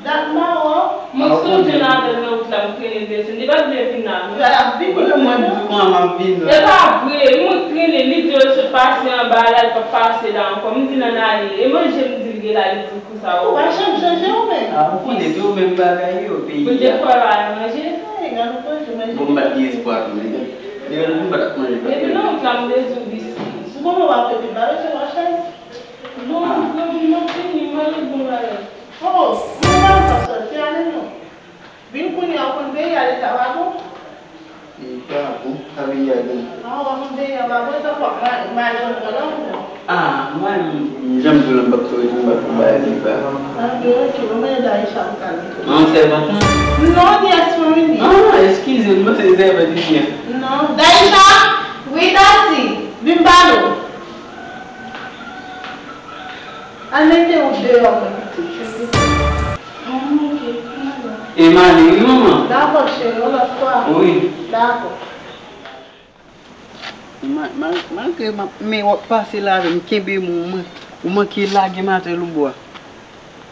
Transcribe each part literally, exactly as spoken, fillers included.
Dat m pa wè w. Mwen sonje l avè l nan wout la, m trennen l desann. Li pa t vle vin la, non. Mwen di w manman m vin la. E pa vre, mwen trennen l, li di yo sot pase anba la, li p ap pase la ankò. M di l ann ale. E manje m di l gen la, li di konsa. Ou pa janm chanje ou menm. Ah, ou konnen tou menm bagay yo, peyi a. Ou te fè l al manje? Ey, gade ou manje, manje. Bon, m pa t gen espwa tou, nèg. Nèg, m pa t ap manje. Depi nan wout la, m te di w biskit. Ou konnen w ap fè pi bagay, se yon chèz. Non, non, m ap fini, m ale bon bagay. Oh, mwen pa m pa sòti ale non. Vin kounye a, ou konn peyi a, leta pa bon? Peyi pa bon, sa peyi a gen? Ah, ou pa konn peyi a pa bon, tankou ap ma-, mache anpè la ou bon? Ah, mwen, m janm di w la, m p ap tou rete, m p ap tou bay li ba. Ah, ok, ok, mwen mwen Daïcha m ka li tou. Ah, sèvant ou? Non, ni esfanmi ni. Ah, eskize m, mwen se sèvant isi a. Non, Daïcha! Wi, Tati! Vin pale w. Al mete w deyò, mwen pitit, cheri. Ah, ok, m ale. E m ale, wi, manman. Dakò, cheri, yon lòt fwa. Wi. Dakò. Ma-, ma-, malgre m ap, men w ap pase la avè m, kenbe m, ou man-, ou manke lage m atè lou bwa.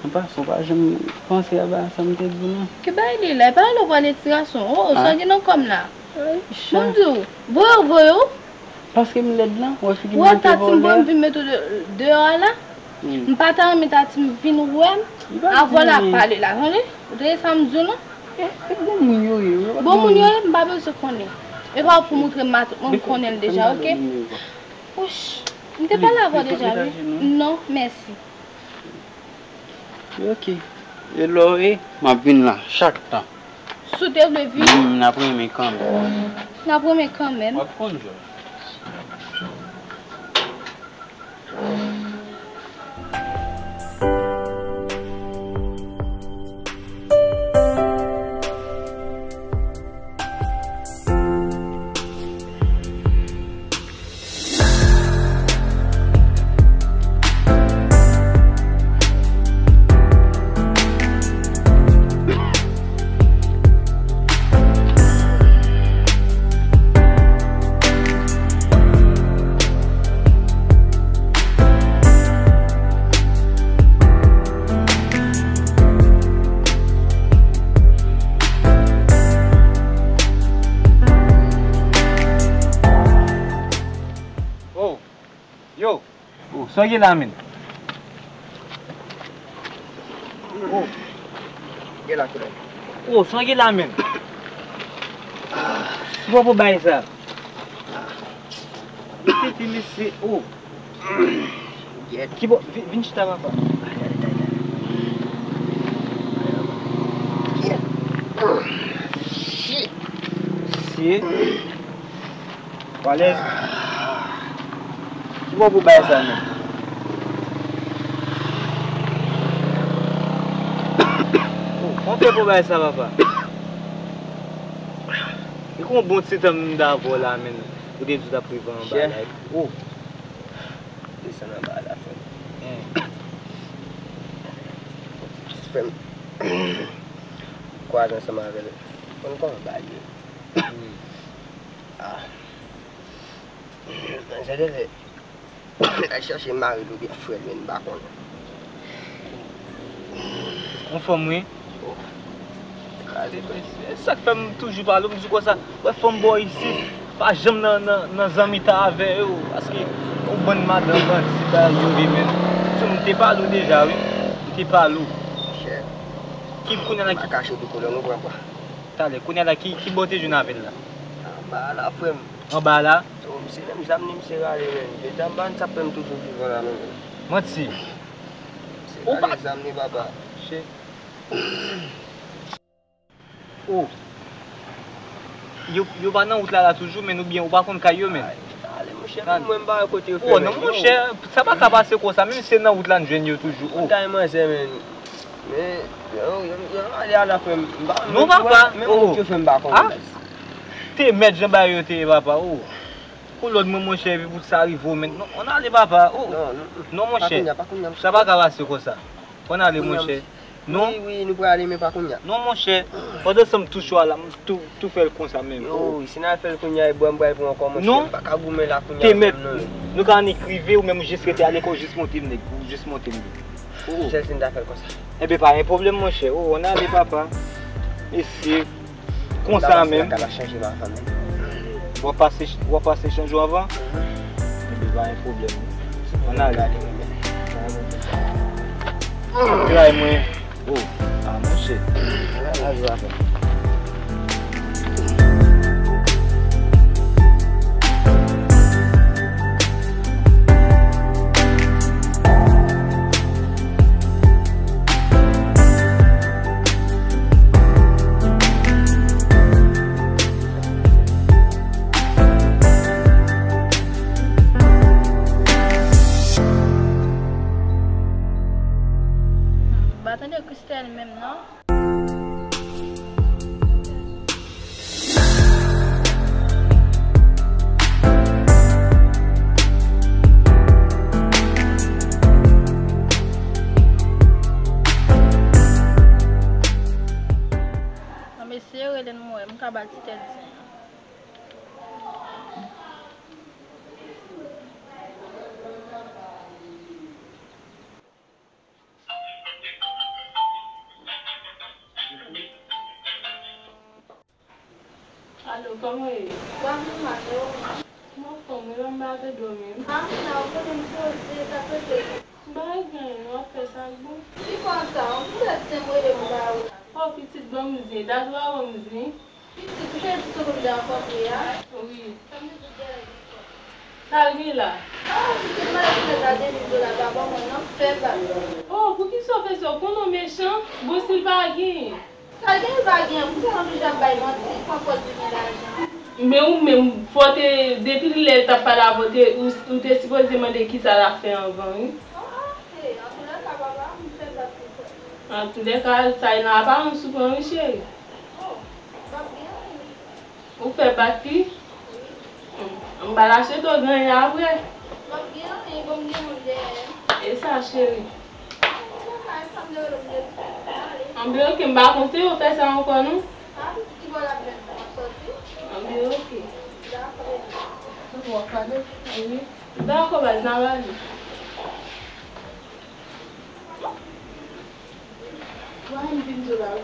An pasan, w pa janm panse a bagay sa m te di w, non. Ki bagay li la? E pa lè w pale ti gason. Oh, oh, sa gen nan kò m la. Bon, m di w, voye w, voye w. Paske m lèd lan, ou wè figi m nan te vòlè. Ou wè Tati m pran m vin mete w de-, deyò a la? Hmm. M pa ta renmen Tati m vin wè m. Avè w l ap pale la, tande? Ou tande sa m di w, non? E, e bon moun yo ye, yo pa bon moun yo ye, m pa bezwen konnen. E pa pou moutre m matant mwen, m konnen l deja, ok? Wouch, m te pale avè w deja, wi. Non, mèsi. Ok. E lò e, m ap vin la, chak tan. Si w te vle vini. Hmm, n ap renmen kanmenm. N ap renmen kanmenm. W ap konn jòj. Oh, yo. Oh, sa w gen la, menm? Oh. Gen la, koulè. Oh, sa w gen la, menm? Ki bò pou bay sa? Tete mesye, oh. Ki bò, vi-, vin chita, papa. Shit. Shit. W alèz? Ki bò pou bay sa, menm? Oh, kòman fè pou bay sa, papa? E kon bon ti tan m t avè w la, menm. Ou te di w t ap rive anba la. Oh. Desann anba la, frè m. Hmm. Frè m. Kwaze ansanm avè l. Konn kòman bagay ye. Hmm. Ah. Manzè Dèlè al chache mari l oubyen frè l, men m pa konnen. Yon fanm, wi. Kraze, frè. E sa k fè m toujou pale w, m di w konsa, wè fanm bò isit, pa janm nan, nan, nan zanmitay avè yo, paske yon bann madanm bandi bagay yo vye, men. M te pale w deja, wi. M te pale w. Monchè. Ki kounye a la ki. Pa kache pou kolòn, ou pran pa. Talè, kounye a la, ki, ki bò w te jwenn avè l la? Anba a la, frè m. Anba a la? Oh, misye menm zam li, misye rale, menm. Detan m pa konn sa k fè m toujou vivan la, menm. Manti. Misye rale zam li, papa. Shit. Oh. Yo, yo pa nan wout la, la toujou, men oubyen ou pa konn kay yo, men. Ay, ale, monchè, menm mwen m pa wè kote yo fè, oh, non, monchè, sa pa ka pase konsa, menm si se nan wout la n jwenn yo toujou, oh. Kay manzè, men. Men, yo, yo, yo ale a la, frè m. M pa, non, papa, menm wout yo fè m pa konn. Ah? Te mèt jan bagay yo te ye, papa, oh. Pou lòd mwen, monchè, epi pou sa rive w, men. Non, ann ale, papa, oh. Non, non, non, monchè. Sa pa ka pase konsa. Ann ale, monchè. Non. Wi, wi, nou prale, men pa kounye a. Non, monchè. Pandan san m touche w a la, m tou, tou fè l konsa menm. Yo, si n al fè l kounye a, e bwè m pral pran ankò, monchè. Non. M pa ka goumen la kounye a menm, non. Nou ka annik rive, ou menm ou jis rete a lekòl, jis monte m, nèg. Ou jis monte m. Jèltin ta fè l konsa. Enben, pa gen pwoblèm, monchè. O, ann ale, papa. Mesye, konsa menm. Bagay la chanje, papa, men. W ap pase, w ap pase chanjou anvan? Enben, pa gen pwoblèm. Ann ale. Tray mwen. O, a, monchè. Ann ale, papa. M pa tande Christelle menm non. Nan mesye rele n mwen, m ka ba l ti tèt zen an. Alo, kòman w ye? Mwen anfòm, wi, men m pa te dòmi. A, m la, ou konnen m poze, sa poze. M pa gen anyen, w ap fè sa k bon. Ki konsa, ou poutèt se m rele m ba ou. O, pitit, ban m zen, dat w a ban m zen. Pitit, ou te di tou moun de rankontre a? Wi. Sa m te di w genlè gen kòb. Sa l gen la? A, pitit, m ale konnen sa de mil dola pa ban mwen non, m fè bak. O, poukisa w fè sa? Ou konnen w mechan? Bon, si l pa genyen. Sa l genyen, l pa genyen, poukisa w toujou ap bay manti, pran pòz li gen lajan? Men ou menm, fò w te, depi lè l t ap pale avè w, te, ou, ou te sipoze mande kisa l ap fè anvan, wi. A, a, e, antoulèka, papa, m fè bak pou kò. Antoulèka, sa e nan aparans ou pran, wi, cheri. O, m p ap gen anyen. Ou fè bak li? Wi. M pral achte dòk ganyen apre. M p ap gen anyen, bon, m gen moun dèyè m. E sa, cheri? Antoulèka, e sa m te rele w, m te di w ale. Anben, oke, m pa konseye w fè sa ankò, non. A, pitit, ki bò l ap jwenn pou m ap sòti? Anben, oke. Dakò, bebe. Dakò, baz, n a pale. Wa m vin di w la, wi.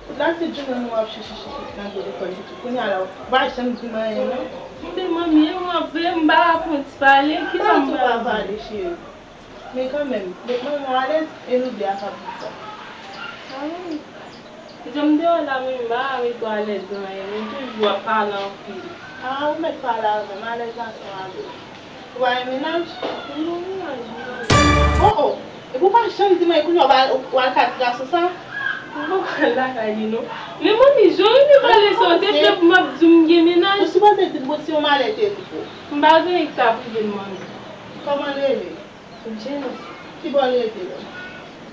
Tout la se jounen nou ap chèche, chèche nan telefòn pitit. Kounye a la, ou pa janm di m anyen, non. Men manmi, e mwen vre, m pa apranti pale, ki sa m pral di? Ou pa pale, cheri. Men kanmenm, met manman alèz, e nou de a k ap di sa. A wi. Jan m te wè la, men m pa mete w alèz nan anyen, men toujou w ap pale anpil. A, ou mèt pale avè m, alèz ansanm avè w. Ou pa gen mennaj? M gen mennaj, m pa gen. O, o! Epi w pa janm di mwen, kounye a w al, w al kay ti gason sa? M poko al lakay li, non. Men manmi, jan w renmen pale sa, w te vle pou m ap di w m gen mennaj? Ou sipoze di m, bon, si yon malè te rive w. M pa gen anyen k t ap rive m, manmi. Kòman l rele? Jenès. Ki bò l rete la?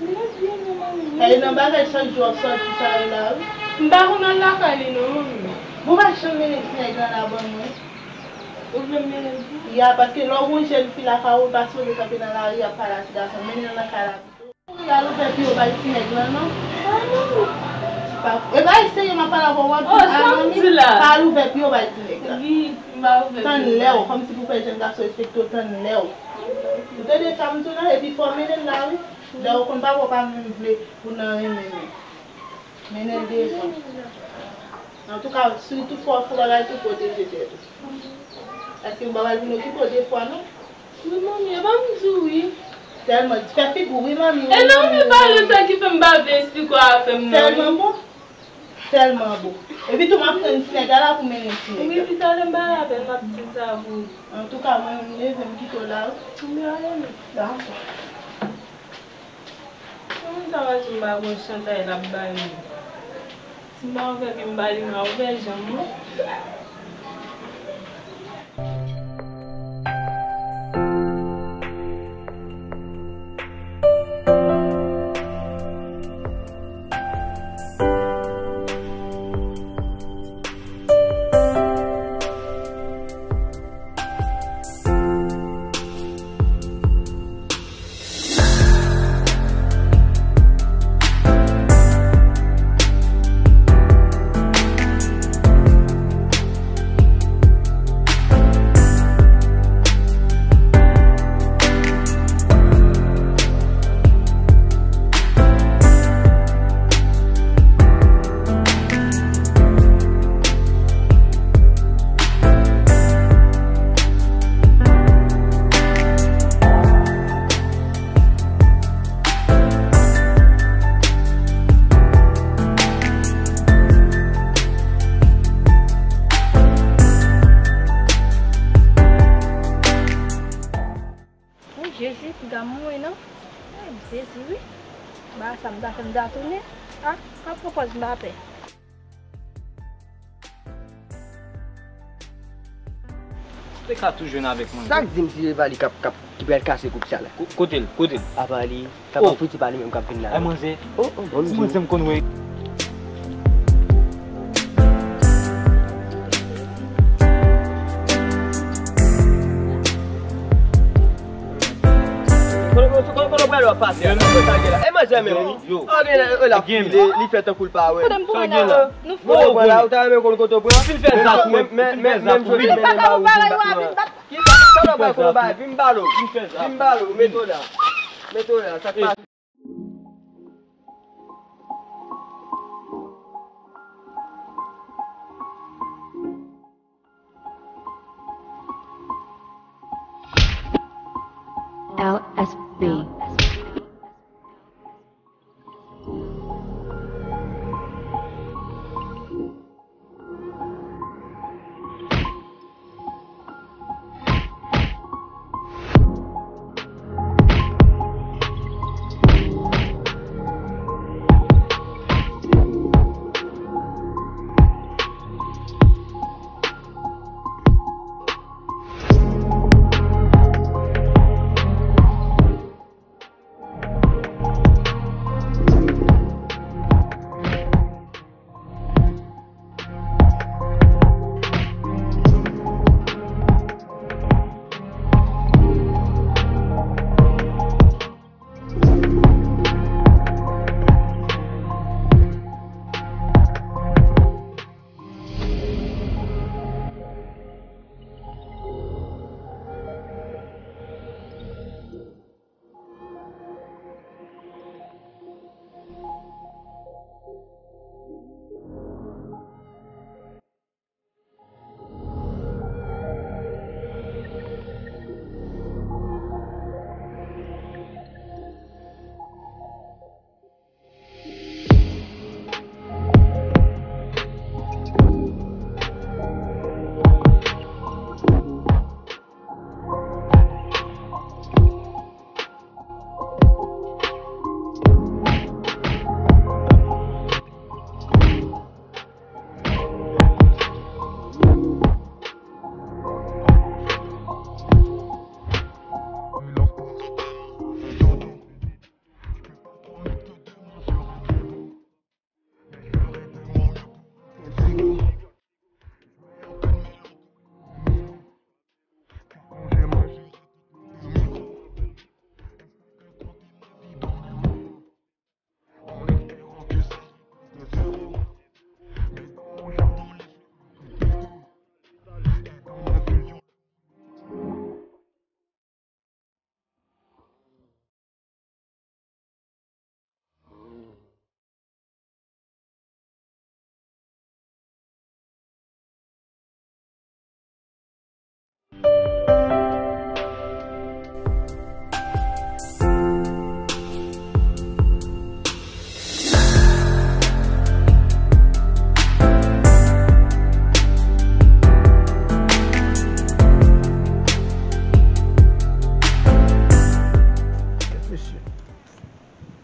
Jenès byen non, manmi. Sa e nan bagay chak jou w ap sòti sa yo la, wi. M pa konn al lakay li non, manmi. Bon, w pa janm mennen ti nèg lan la ban mwen? Ou vle m mennen l pou ou? Ya, paske lè w gon jèn fi lakay ou, ou pa sipoze kanpe nan lari ap pale a ti gason. Mennen l nan kay la pito. Ou al ouvè pye w bay ti nèg lan, non? A, manmi. Pa, e pa eseye m ap pale avè w, w ap di, a, manmi, pa al ouvè pye w bay ti nèg lan. Wi, m pa ouvè pye m. Tann lè w, kòmsi pou fè jèn gason respekte w, tann lè w. Ou tande sa m di w la, epi fò w mennen l la, wi. Lè w konn papa w pa menm vle pou nan renmen nou. Mennen l devan. Antouka, si w tout fwa w fè bagay, tou pwoteje tèt ou. Paske m pa pral vin okipe w de fwa, non. Wi, manmi, e pa m di w wi. Tèlman, fè figi w, wi, manmi. E non, men pa de sa ki fè m pa vle esplike w afè m nan, wi. Tèlman bon. Tèlman bon. Epi tou, m ap tann ti nèg la la pou mennen ti nèg la. Wi, pi talè m pa la pèn, m ap di sa pou ou. Antouka, mwen, m leve, m kite w la, wi. M ale, men. Dakò. Kòman sa va di m pa gon chantay l ap bay mwen? Si m pa ouvè pye m ba li, m a ouvè janm mwen. Sa m ta fè, m ta tounen. A, m ap pran pòz m pa pè. Ou te ka tou jwenn avèk mwen. Sa k di m si se pa li k ap, k ap, ki pral kase koup sa la? Ko-, kote l? Kote l? Apa li, sa pa fouti pa li menm k ap vin la. Ay, manzè. Oh, oh, bon, ti manzè m konn wè. Kote, kote, kote, kote w prale w ap pase a? Kote sa gen la? E manzè menm wi. Yo. An gen la, e l ap file, li fè tankou l pa wè. Kote m pou mwen la? Nou fou. Kote w pran la, ou ta renmen konn kote w pran? Fin fè zak ou, men, men, men, men jodi mennen mari w vin bat mwen. Ki sa? Sa w pral konn bay? Vin m ba l ou. Vin m ba l ou. Mete w la. Mete w la. Sa k pase? L S B.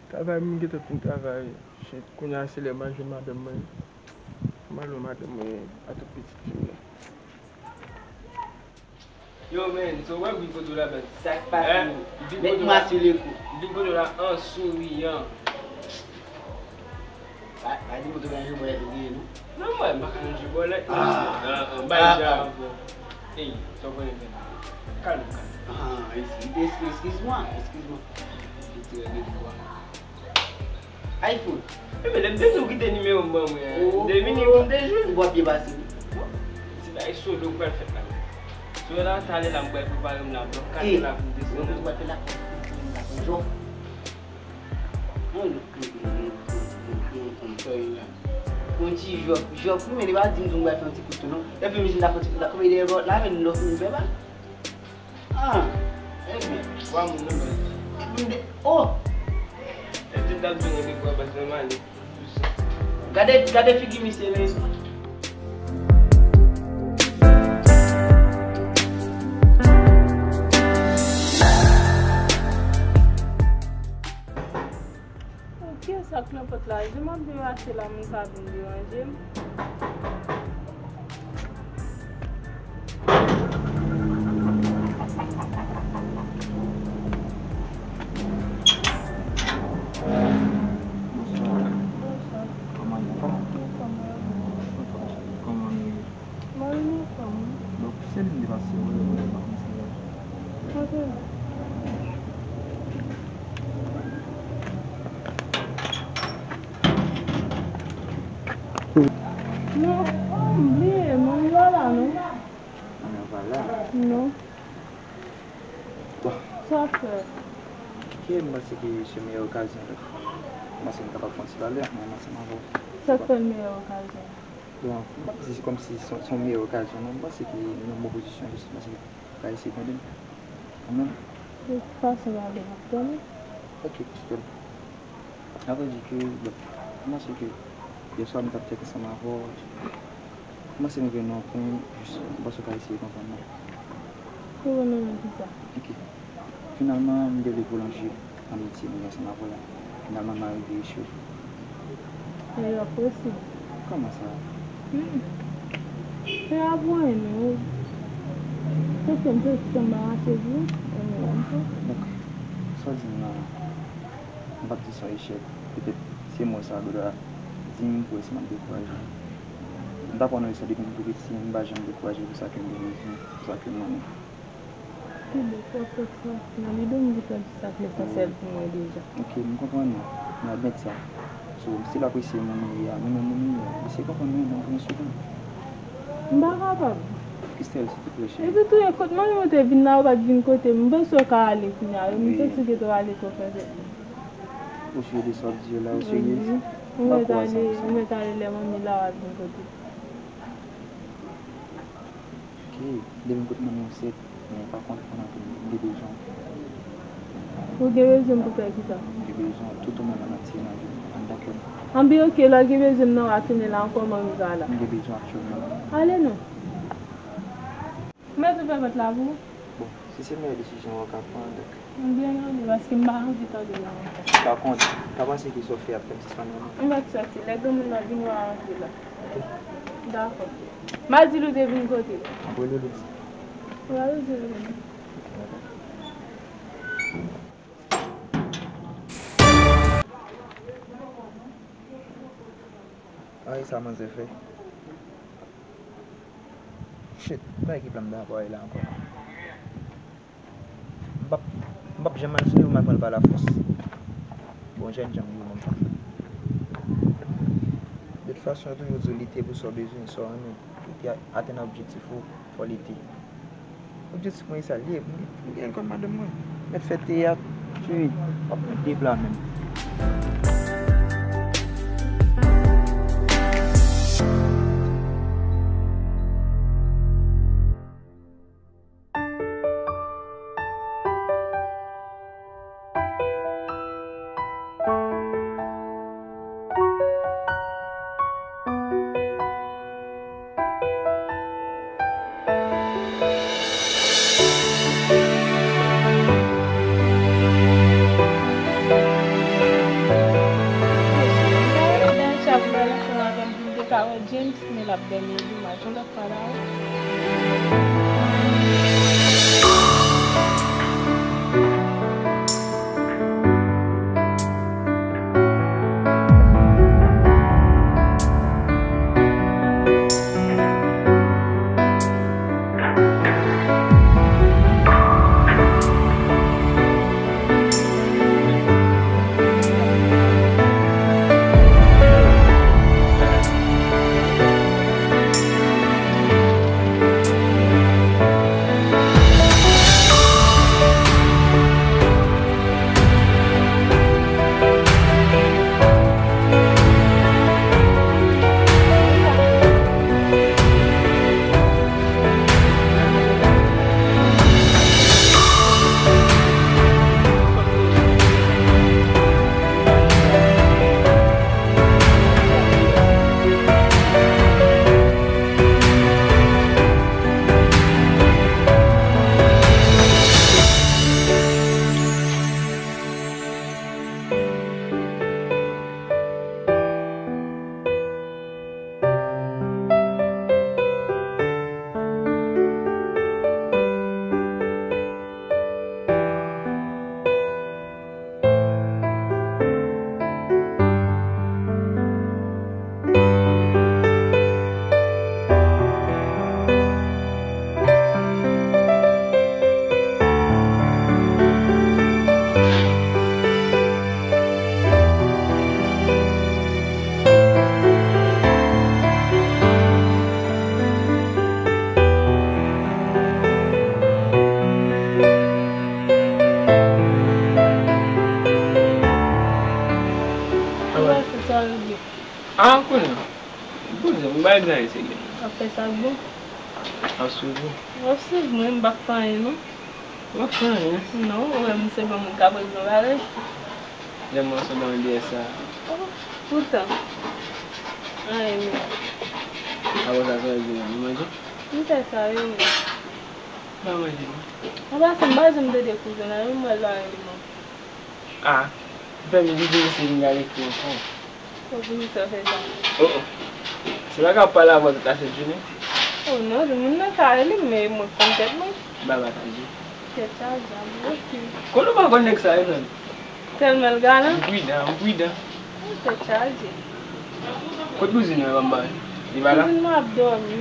Travay, m gentan fin travay. Shit, kounye a se lè m al jwenn madanm mwen. M al wè madanm mwen ak tout pitit fi m yo. Yo, man, so w wè m vin kote w la, man. Sa k pase, man? Mèt masile kou. M vin kote w la an souriyan. Pa, pa di m tou nan jwèt ou ye, non? Non, mwen, m pa ka nan jwèt, non. Ah, ah, bay ja ankò. Ey, sa w konnen fè? Kalm, kalm. Ah, eskiz, eskiz, eskiz mwen, eskiz mwen. Jete règle de quoi? iPhone. Ebyen, lè m te di w kite nimewo m ban mwen an, oh, m te vini pou m te jwenn. Ou p ap byen pase, wi. Ti bagay solo k pral fèt la. Sou la, talè la, m pral prepare m la, blòk kat la pou m desann. Ou pral fè la, m la pran jòf. Yon ti jòf, jòf, wi, men li pa di m tou m pral fè yon ti kout tou, non. Epi, m di m ta fè yon ti kout la, kòman li lè la, men nou fini bèba. Ah, ebyen. Wa moun nan, baz. Epi m de, oh! Epi m t ap di w gen kwa baz nan male. Gade, gade figi misye, men. Ok, La, jan m ap derache la, moun sa vin deranje m. Bonswa. Bonswa. Kòman nou ye? Anfòm, wi. Kòman nou ye? Mwen anfòm, wi. Donk, se li m te pase wè, mwen pa konn si. Ok. Non, m bliye, mwen pa la, non. Mwen pa la? Non. Bon. Sa fè? Ok, m panse ke se meyè okazyon la. M panse m kapab fè yon ti pale ansanm avè w. Sa k fè l meyè okazyon? Bon, m p ap di se kòmsi se yon, se yon meyè okazyon, non. M panse ke nou nan bon pozisyon, jis m panse w ka eseye tande m. Kanmenm. De tout fason, m ap tande. Ok, kite l. Sa vle di ke, bon, m panse ke yè swa m t ap tchèk ansanm avè w. M panse m jwenn yon pwen, jis m panse w ka eseye konprann mwen. Konprann mwen nan kisa? Ok. Finalman, m te vle pwolonje anmitye mwen ansanm avè w la. Finalman, m arive echwe. Erè posib. Kòman sa? Hmm. Se apre nou. Se ke m te sanm anrache di. Donk, sa w di m nan, m p ap di se yon echèk. Petèt se mo sa w ta di m pou wè si m ap dekouraje. M t aprann wè sa depi m tou piti, m pa janm dekouraje pou sa ke m gen bezwen, pou sa ke m renmen. Kenbe fò, fò, fò. Nan lide m gentan di sa k lesansyèl pou mwen deja. Ok, m konprann ou. M admèt sa. So, m still apresye moun ou ye a. Menm moun ou ye a. Eseye konprann mwen, non, pou yon segonn. M pa kapab. Christelle, silvouplè, cheri. Epi tou, e kot manmi w te vin la, ou pa t vin kote m. M panse w ka ale kounye a. M santi w gentan ale twò fè tèt mwen. Ou serye de sa w ap di yo la, ou serye? Wi. Ou mèt ale, ou mèt ale lè manmi la, w ap vin kote m. Ok, depi m kote manmi w sèt, men pa kont pandan ke m gen bezwen w. Ou gen bezwen m pou fè kisa? M gen bezwen w tout ou menm nan antye nan vi m, anndan kè m. Anben, ok, lè w gen bezwen m nan, w a tounen la ankò, manmi pa la. M gen bezwen w aktyèlman. Ale non. Mèt ou fè pòt la pou ou? Bon, si se meyè desizyon w ka pran, donk. M byen anvi, paske m pa anvi tande non ankò. Pa kont, pa panse ke sa w fè ap fè m sispann renmen w. M mèt sòti. Lè granmoun nan vini, w a rantre la. Ok. Dakò. M a di l ou te vin kote. M ap rele w, Lydie. W a rele l. Ay, sa manzè fè. Shit, m pa ekip la m ta pale la ankò. M p ap, m p ap janm al sou li pou m al pran l pa lafòs. Bon, jènjan m ye menm jan. De tout fason, yo toujou di w lite pou sa w bezwen, sa w renmen. Pou w te atenn objektif ou, fò w lite. Objektif mwen, e sa l ye. M gen, m gen l kòm madanm mwen. Mèt fè teyat, cheri, m ap mete pla menm. James, men l ap dènye li, m a jwenn lòt fwa la wi. Ah, konnen. Bon, m pa egzantre se li. W ap fè sa k bon. Ap swiv ou. W ap swiv mwen, m p ap fè anyen, non. M ap fè anyen. Non, ou wè m se pa moun k ap regle yon bagay. Lè m ansanm nan M D S sa. Oh, poutan. Anyen menm. Apre sa, sa w di, ou manje? M fè sa, wi, men. M pa manje, non. An pase, m pa janm tande kouzen la, men m wè l pa rele m ankò. Ah, fè m di misye vin gade fi ankò. Ou vin sa fè sa. Oh, oh. Se pa ka pale avè w tout la sent jounen. Oh non, moun nan ka rele m, men mwen konn tèt mwen. Baba tande. Tèt chaje, a, mwen oke. Konnen ou pa konn nèg sa, wi, menm. Tèlman l galan. M pridan, m pridan. Oh, tèt chaje. Kote kouzin mwen, ban m ba li? Li pa la? Kouzin mwen ap dòmi.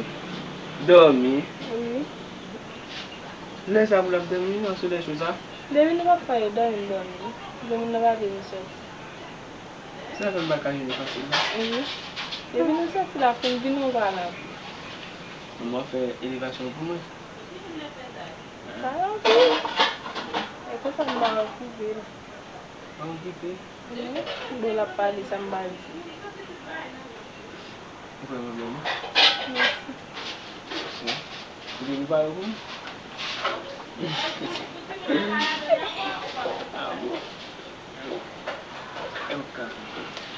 Dòmi? Wi. Lè sa pou l ap dòmi, nan solèy cho sa? Depi nou p ap fè yo dòmi, dòmi. Depi nou pa vle nou sòti. Sa fè m pa ka jwenn li fasil la. Wi. Depi nou sòti la, fin vin ou pa la. Mwen fè elevasyon pou mwen. Pa la anpil. E konsa m pa okipe l. Pa okipe? Wi. Bon, l ap pale sa m pa di. Ou fè mwen byen, non? Mèsi. Mèsi. Ou te vin pale pou mwen? Ah bon? E ou ka.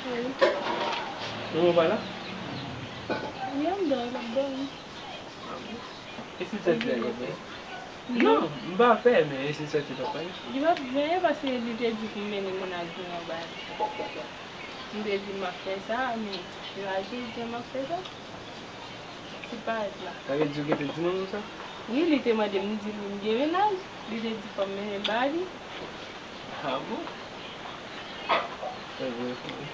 Wi. Manman pa la? Li anndan, l ap dòmi. Ah bon? E si l sòti la, l ap fè? Non, m pa fè, men e si l sòti, l ap fè? Li p ap fè anyen paske li te di pou m mennen moun al jwenn anba li. M te di m ap fè sa, men li raje, li di m ap fè sa. Ti parèt la. Sa vle di ou gentan di manman w sa? Wi, li te mande m, m di li m gen mennaj. Li te di fò m mennen l ba li. Ah bon? Fè gwo efò, wi.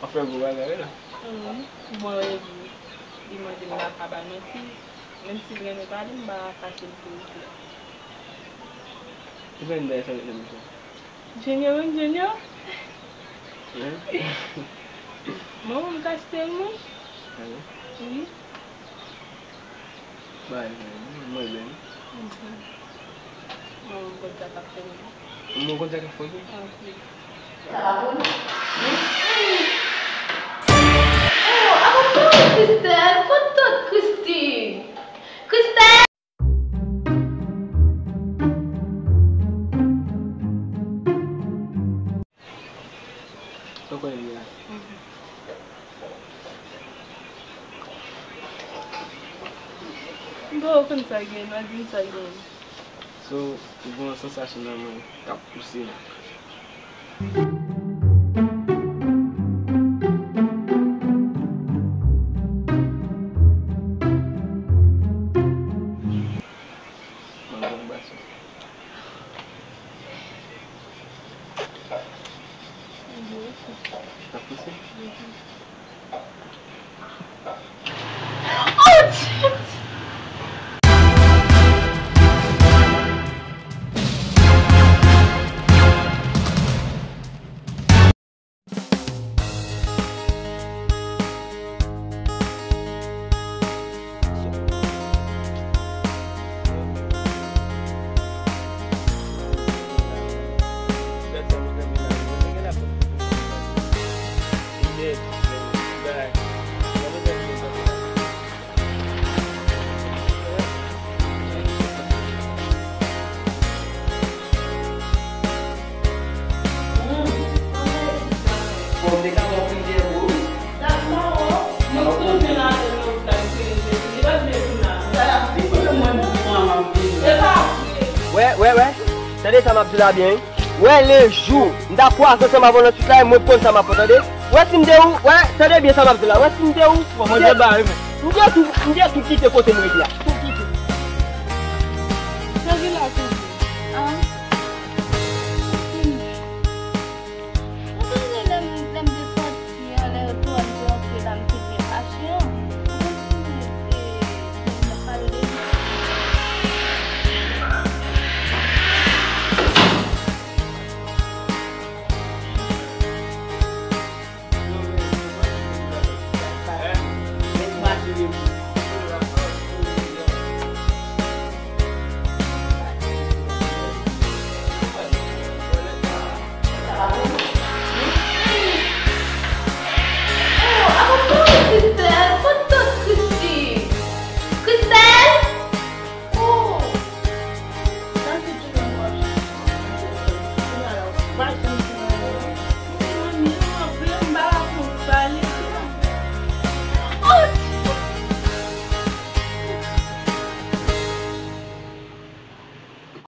W ap fè gwo bagay, wi, la. Wi. Bon, li, li mande m pa ka ba l manti. Menm si l renmen pale, m pa fache l pou li. Ou konn bagay sa met nan bouch ou? Junior, wi, Junior. Hein? Manman m k achte l mwen. Ah bon? Wi. Bagay sa, mwen menm. Mhm. Manman m konn sa k ap fè m. Manman w konn sa k ap fè w? Anpil. Sa va pou nou? Mèsi. Oh, apa pou Christelle? Kot tout Christine? Christelle! Ou konnen li la. Mhm. M poko konn sa gen, nan di m sa gen. So, ou gen yon sansasyon nan men w k ap pouse w. Mwen gen yon bwason. Sa pouse? Oh, James! Wè, wè, wè. Tande sa m ap di la byen, wi. Wè, lejou m ta kwaze ansanm avè w nan tchit la, e mwen k konn sa m ap fè, tande. Wè, si m te ou, wè, tande byen sa m ap di la. Wè, si m te ou, m te, m te tou, m te tou kite kote m rete a. Tou kite. Sa gen la, tou. Ah. Ou sonje lè m, lè m te sòti an, lè restoran m te rantre la, m te byen fache an? Ou konn si m te, te, te nan pale de li? Fight